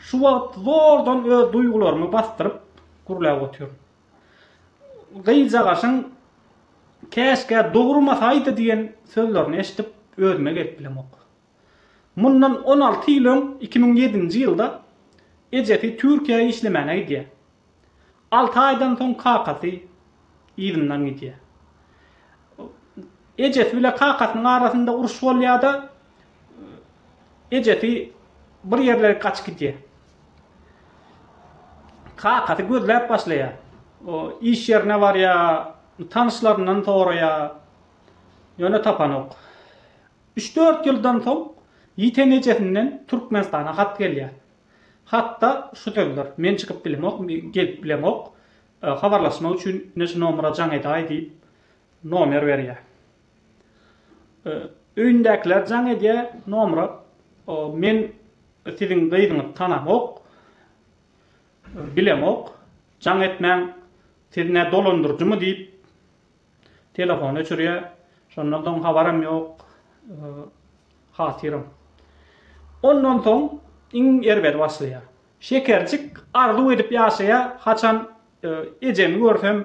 Şu wagt zordan öz duýgularymy basdyryp gürläp otyryn. Gyzjagaşyň Käşgä dogurmasaýdy diýen sözlerini eşidip özüme gelip bilemok. Mundan 16 ýyl öň 2007-nji ýylda ejesi Türkiýä işlemäne gidýär. Alty aýdan soň kakasy yzyndan gidýär. Ejesi bile kakasynyň arasynda uruş bolýar-da, ejesi bir ýerlere gaçyp gidýär. Kakasy gözläp başlaýar. O iş ýerine barýar, tanyşlaryndan soraýar. Ýöne tapanok. Üç-dört ýyldan soň ýiten ejesinden Türkmenistana hat gelýär. Hatda şu sözler, Men çykyp bilemok, gelip bilemok, habarlaşmak üçin ine şu nomera jaň edäý diýip, nomer berýär. Öýündäkiler jaň edýär nomera, Men siziň gyzyňyzy tanamok, bilemok, jaň etmäň, siz nä dolandyryjymy diýip, Telefony öçürýär. Şondan soň habaram ýok, hatyram. Ondan soň iň erbedi başlaýar. Şekerjik arzuw edip ýaşaýar, haçan ejemi görsem,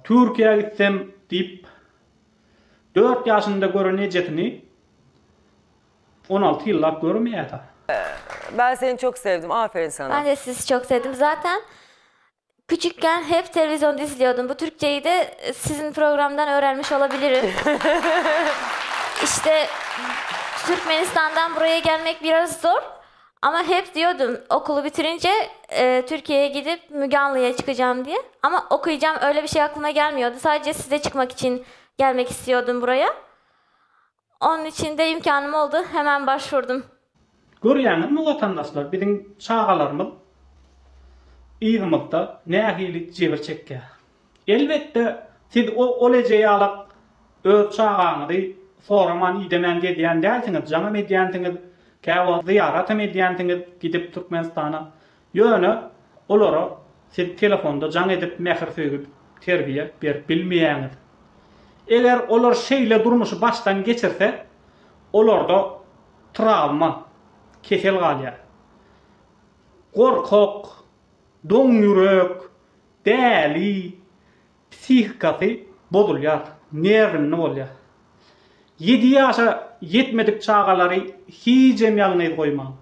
Türkiýä gitsem diýip, dört ýaşynda gören ejesini 16 ýyllap görmeýär-de. Ben seni çok sevdim. Aferin sana. Ben de sizi çok sevdim. Zaten Küçükken hep televizyonda izliyordum. Bu Türkçeyi de sizin programdan öğrenmiş olabilirim. İşte Türkmenistan'dan buraya gelmek biraz zor. Ama hep diyordum okulu bitirince e, Türkiye'ye gidip Müge Anlı'ya çıkacağım diye. Ama okuyacağım öyle bir şey aklıma gelmiyordu. Sadece size çıkmak için gelmek istiyordum buraya. Onun için de imkanım oldu. Hemen başvurdum. Görýäňizmi watandaşlar biziň çagalarymyz yzymyzda nähili jebir çekýär. Elbetde siz o ol eje ýalak öz çagaňyzy soraman idemän gezýän dälsiňiz jaňam edýänsiňiz käwagt zyýaratam edýänsiňiz gidip Türkmenistana ýöne olara siz telefonda jaň edip mähir söýgi terbiýe berip bilmeýäňiz. Eger olar şeýle durmuşy başdan geçirse olarda trawma, kesel galýar. Gorkak, doň ýürek, däli, psihikasy bozulýar, nerwinli bolýar. Ýedi ýaşa ýetmedik çagalary hijem ýalňyz goýmaň.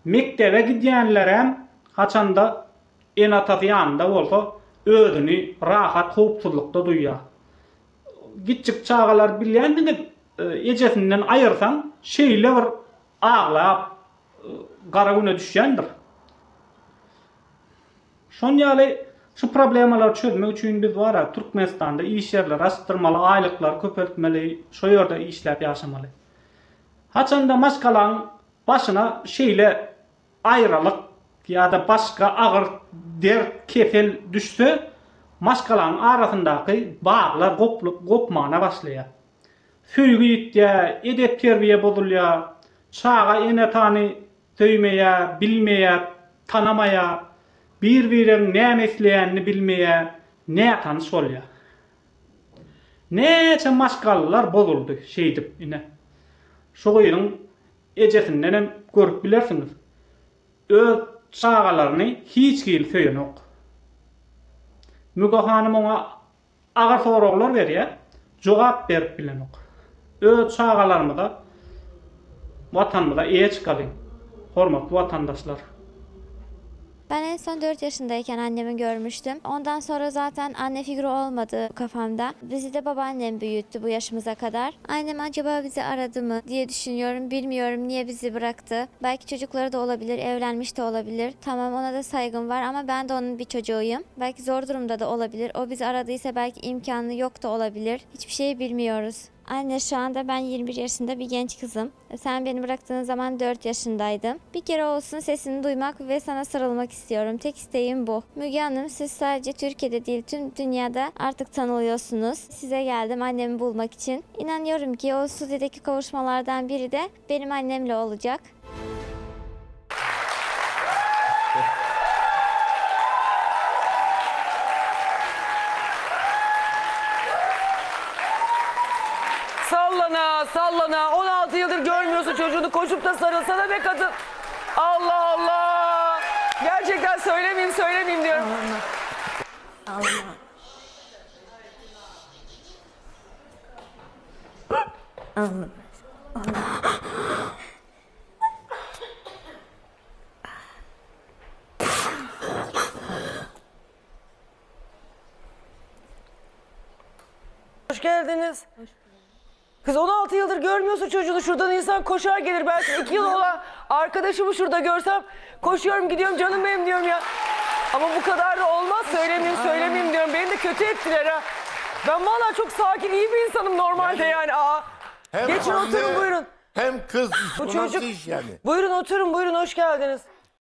Mekdebe gidýänlerem haçanda ene-atasy ýanynda bolsa özüni rahat howpsuzlykda duýýar. Kiçjik çagalar bilýänsiňiz ejesinden aýyrsaň şeýle bir aglap gara güne düşýändir. Şon ýaly şu problemalary çözmek üçin biz bara Türkmenistanda iş ýerleri açdyrmaly, aýlyklary köpeltmeli, şo ýerde işläp ýaşamaly. Haçanda maşgalaň başyna şeýle aýralyk ýa-da başga agyr dert, kesel düşse, maşgalanyň arasyndaky baglar gopmana başlaýar. Söýgi ýitýär, edep-terbiýe bozulýar, çaga ene-atany söýmeýär, bilmeýär, tanamaýar, bir-biregiň näme isleýänini bilmeýär, nätanyş bolýar. Näçe maşgalalar bozuldy şeýdip, ine, şu gyzyň Ejesindenem görüp bilersiňiz. Öz çagalaryny hiç hili söýenok. Müge hanym oňa agyr soraglar berýär, jogap berip bilenok. Öz çagalarymyza, Watanymyza eýe çykalyň, hormatly watandaşlar! Ben en son 4 yaşındayken annemi görmüştüm. Ondan sonra zaten anne figürü olmadı kafamda. Bizi de babaannem büyüttü bu yaşımıza kadar. Annem acaba bizi aradı mı diye düşünüyorum. Bilmiyorum niye bizi bıraktı. Belki çocukları da olabilir, evlenmiş de olabilir. Tamam ona da saygım var ama ben de onun bir çocuğuyum. Belki zor durumda da olabilir. O bizi aradıysa belki imkanı yok da olabilir. Hiçbir şey bilmiyoruz. Anne şu anda ben 21 yaşında bir genç kızım. Sen beni bıraktığın zaman 4 yaşındaydım. Bir kere olsun sesini duymak ve sana sarılmak istiyorum. Tek isteğim bu. Müge Hanım siz sadece Türkiye'de değil tüm dünyada artık tanılıyorsunuz. Size geldim annemi bulmak için. İnanıyorum ki o stüdyodaki kavuşmalardan biri de benim annemle olacak. Sallana sallana 16 yıldır görmüyorsun. görmüyorsun çocuğunu koşup da sarılsana be kadın. Allah Allah. Gerçekten söylemeyeyim söylemeyeyim diyorum. Hoş geldiniz. Kız 16 yıldır görmüyorsun çocuğunu. Şuradan insan koşar gelir. Belki 2 yıl olan arkadaşımı şurada görsem koşuyorum gidiyorum canım benim diyorum ya. Ama bu kadar da olmaz. Söylemeyeyim söylemeyeyim diyorum. Beni de kötü ettiler ha. Ben vallahi çok sakin iyi bir insanım normalde yani. Aa. Hem Geçin anne, oturun buyurun. Hem kız. Bu Bu çocuk- nasıl iş yani? Buyurun oturun buyurun hoş geldiniz.